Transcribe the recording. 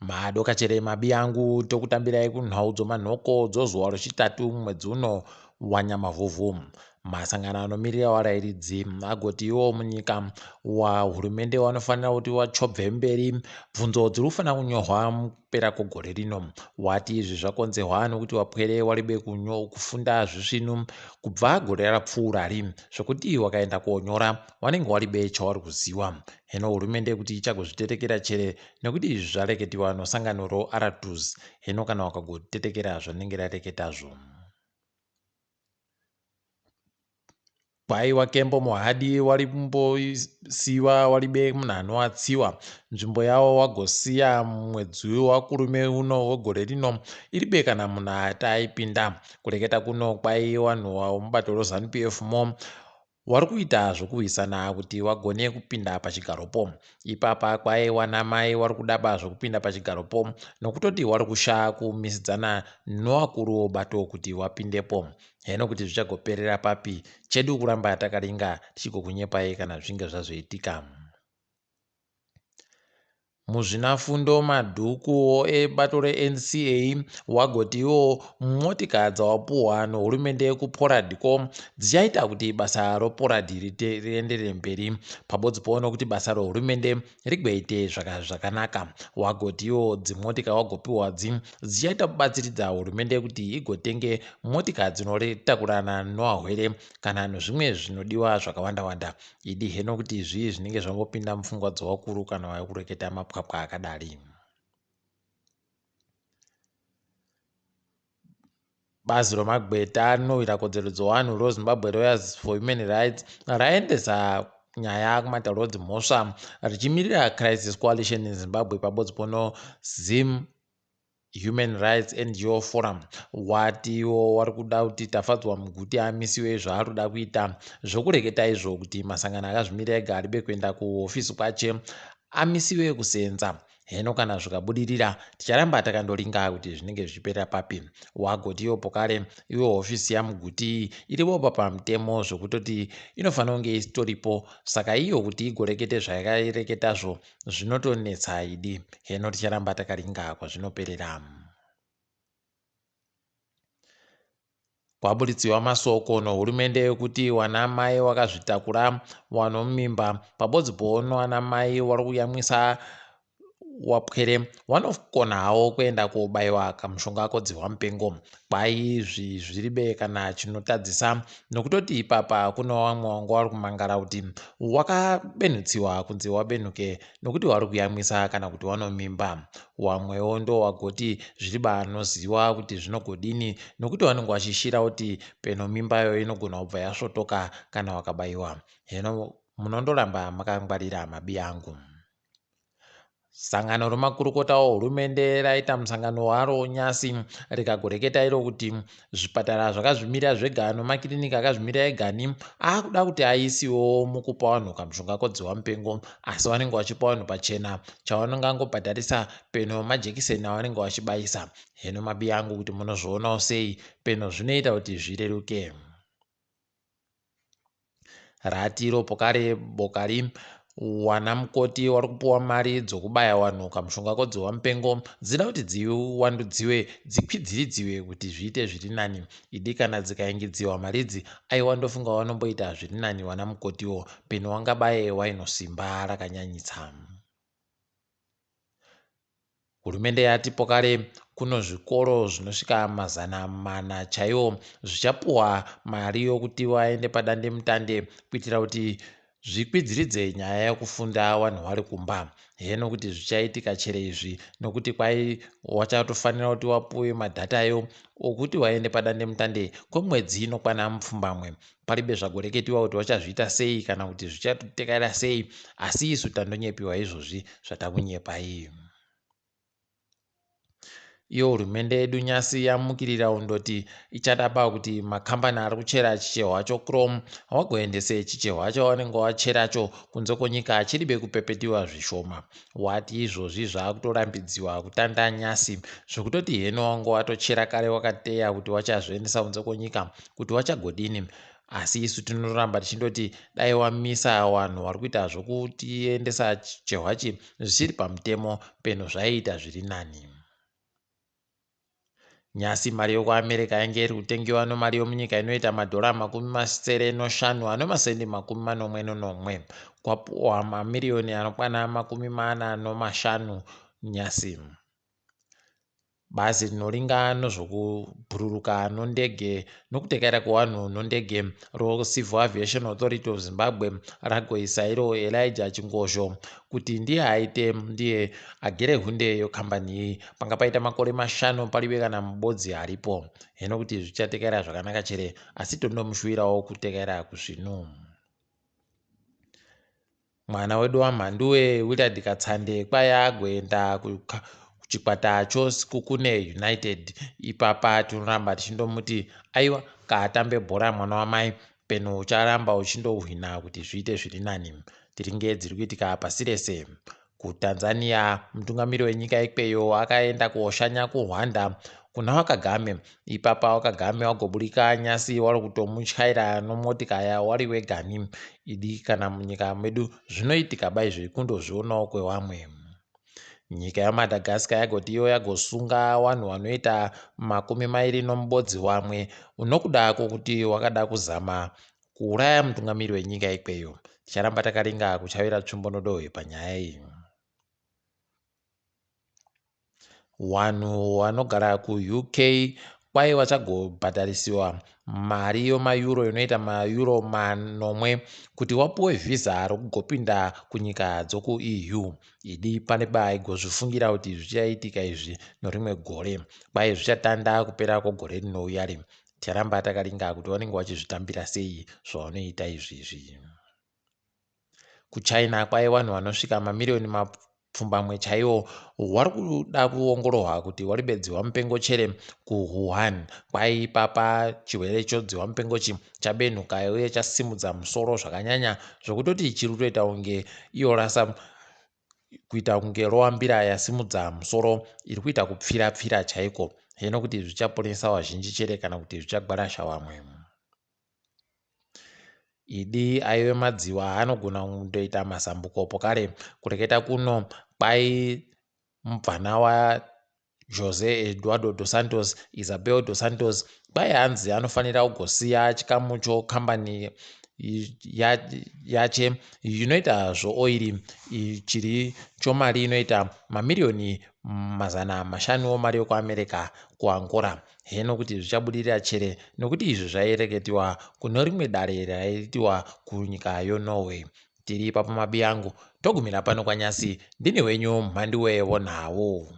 Madokachere mabiyangu tokutambirai kunhau dzomanhoko dzozuva rechitatu mwedzi uno waNyamavhuvhu. Masangano anomirira varairidzi agoti iwo munyika wahurumende wanofanira kuti wachobve mberi bvunzo dziri kufanira kunyorwa mukupera kwegore rino. Wati izvi zvakonzerwa nokuti wapwere waribe kufunda zvisvinu kubva gore rapfuurari zvekuti wakaenda konyora wanenge waribe chawari kuziwa. Hino hurumende kuti ichagozvitetekera chere nekuti izvi zvareketiwa nosangano roArtuz. Hino kana wakagotetekera zvanenge rareketazvo. Kwai wakembo mohadi warimbosiwa waribe munhu anowatsiwa nzvimbo yawo wagosiya mwedzi wakurume uno wegore rino iribe kana munhu ati aipinda kureketa kuno kwai wanhu wamubato roZanu PF mo Wari kuita zvokuhwisana kuti wagone kupinda pachigaropo. Ipapa kwaye wanamai wari kudaba zvokupinda pachigaropo nokutoti wari kusha kumisidzana nowakuru wobato kuti wapindepo. Heno kuti zvichagoperera papi, chedu kuramba takaringa tichigokunyepai kana zvichinge zvazoitika. Muzvinafundo Madhuku ebato reNCA wagoti iwo motika dzawapuhwa nehurumende kuPorad ko dzichaita kuti basa roPorad rienderere mberi pabodzi poona kuti basa rehurumende rigoite zvakanaka. Wagoti iwo dzimotika wagopiwa dzi dzichaita kubatsiridza hurumende kuti igotenge motika dzinotakurana noahwere kana nozvimwe zvinodiwa zvakawanda-wanda. Idi heno kuti zvii zvinenge zvambopinda mupfungwa dzowakuru kana wave kureketa mapwapwa akadari. Bazi romagweta rinorwira kodzero dzowanhu roZimbabwe Lawyers for Human Rights raendesa nyaya kumatare edzimhosva richimirira Crisis Coalition in Zimbabwe pabodzi pono Zim Human Rights NGO Forum watiwo wari kuda kuti Tafadzwa Muguti amisiwe zvaari kuda kuita zvokureketa izvo kuti masangano akazvimirira ega aribe kuenda kuhofisi kwache amisiwe kusenza. Heno kana zvikabudirira ticharamba takandoringa kuti zvinenge zvichiperera papi. Wagoti iwo pokare iwo hofisi yaMuguti iripo pamutemo zvokutoti inofanira kunge isitoripo saka iyo kuti igorekete zvayakareketazvo Zvinotonetsa idi. Heno ticharamba takaringa kwazvinoperera. Kwaburitsiwa masoko nohurumende ekuti wanamai wakazvitakura wanomimba pabodzi poono anamai wari kuyamwisa wapwere wanokona hawo kuenda kobaiwa kamushonga kodzihwa mupengo. Kwai izvi zviribe kana chinotadzisa nokutoti ipapa kune wamwe wanga wari kumangara kuti wakabenhutsiwa kunzi wabenhuke nokuti wari kuyamwisa kana kuti wanomimba. Wamwewo ndo wagoti zviriba anoziwa kuti zvinogodini nokuti wanenge wachishira kuti peno mimbayo inogona kubva yasvotoka kana wakabaiwa. Heno munondoramba makangwarira mabiyangu. Sangano remakurukota ohurumende raita musangano waro nyasi rikagoreketa iro kuti zvipatara zvakazvimirira zvega nomakiriniki akazvimirira egani akuda kuti aisiwewo mukupa vanhu kamushonga kodziwa mupengo asi vanenge vachipa vanhu pachena chavanongangobhadharisa peno majekiseni avanenge vachibayisa. Heno mabiyangu kuti munozvionawo sei peno zvinoita kuti zvireruke. Rati iro pokare boka ri wana mukoti wari kupuwa mari dzokubaya wanhu kamushonga kodzihwa mupengo dzida kuti dziwandudziwe dzikwidziridziwe kuti zviite zviri nani. Idi kana dzikaingidziwa maridzi aiwa ndofunga wanomboita zviri nani wana mukotiwo peno wangabaye waino simba rakanyanyitsa. Hurumende yati pokare kuno zvikoro zvinosvika 400 chaiwo zvichapuhwa mari yokuti vaende padandemutande kuitira kuti zvikwidziridze nyaya yokufunda vanhu vari kumba. Heno kuti zvichaitika chere izvi nokuti kwai wachatofanira kuti wapuwe madhatayo okuti waende padandemutande kwemwedzi inokwana mupfumbamwe. Paribe zvagoreketiwa kuti wachazviita sei kana kuti zvichatotekaira sei asi isu tandonyepiwa izvozvi zvatakunyepai. Iyo hurumende yedu nyasi yamukirira undoti ichadaba kuti makambani ari kuchera chichehwa chochrome wagoendese chichehwa chawanenge wacheracho kunze kwenyika chiribe kupepetiwa zvishoma. Wati izvozvi zvakutorambidziwa kutanda nyasi zvekutoti heno wanga watochera kare wakateya kuti wachazviendesa kunze kwenyika kuti wachagodini. Asi isu tinoramba tichindoti dai wamisa vanhu vari kuita zvokutiendesa chehwachi zvisiri pamutemo peno zvaiita zviri nani. Nyasi mari yokuAmerica yange iri kutengiwa nomari yomunyika inoita madhora 65 anomasendi 77. Kwapuwa mamiriyoni anokwana 45 nyasi. Bazi rinoringa nozvokubhururuka nondege nokutekaira kwevanhu nondege roCivil Aviation Authority of Zimbabwe ragoisa iro Elijah Chingozho kuti ndiye aite ndiye agere hunde yokambani iyi. Panga paita makore mashanu paribe kana mubodzi aripo. Heno kuti zvichatekaira zvakanaka chere asi tondomushuwirawo kutekaira kusvinu. Mwana wedu waMhanduwe Willard Katsande kwai agoenda kuchikwata choSekhukhune United. Ipapa tinoramba tichindomuti aiwa kaatambe bhora mwana wamai peno ucharamba uchindohwina kuti zviite zviri nani. Tiringe dziri kuitika pasi rese. KuTanzania mutungamiri wenyika ikweyo akaenda koshanya kuRwanda kuna waKagame. Ipapa waKagame wagoburika nyasi wari kutomutyaira nomotikaya wari wegani. Idi kana munyika medu zvinoitika bai zvekundozvionawo kwevamwe. Nyika yaMadagascar yagoti iyo yagosunga vanhu vanoita 21 wamwe nokuda kwokuti wakada kuzama kuuraya mutungamiri wenyika ikweyo. Ticharamba takaringa kuchavira tsvimbo nodohwe panyaya iyi. Vanhu vanogara kuUK kwai vachagobhadharisiwa mari yemayuro inoita mayuro manomwe kuti wapuwe vhisa rokugopinda kunyika dzokuEU. Idi pane baigozvifungira kuti zvichaitika izvi norimwe gore. Kwai zvichatanda kupera kwegore rinouya ri. Ticharamba takaringa kuti vanenge vachizvitambira sei zvavanoita izvizvi. KuChina kwai vanhu vanosvika mamiriyoni mapfumbamwe chaiwo vari kuda kuongororwa kuti wari bedziwa mupengo chere kuWuhan. Kwai ipapa chirwere chodziwa mupengo chi chabenhuka uye chasimudza musoro zvakanyanya zvokutoti chiri kutoita kunge iyo rasa kuita kunge rowambira yasimudza musoro iri kuita kupfira pfira chaiko. Hino kuti zvichaponesa vazhinji chere kana kuti zvichagwarasha vamwe. Idi aive madziwa anogona kundoita mazambuko pokare. Kureketa kuno kwai mubvana waJose Eduardo dos Santos, Isabel dos Santos, kwai hanzi anofanira kugosiya chikamu chokambani yache inoita zveoiri chiri chomari inoita mamiriyoni 500 omari yokuAmerica kuAngola. Heno kuti zvichabudirira chere nokuti izvi zvaireketiwa kune rimwe dare raitiwa kunyika yoNorway. Tiri ipapo mabi angu togumira pano kwanyasi ndini wenyu Mhanduwe wonhau.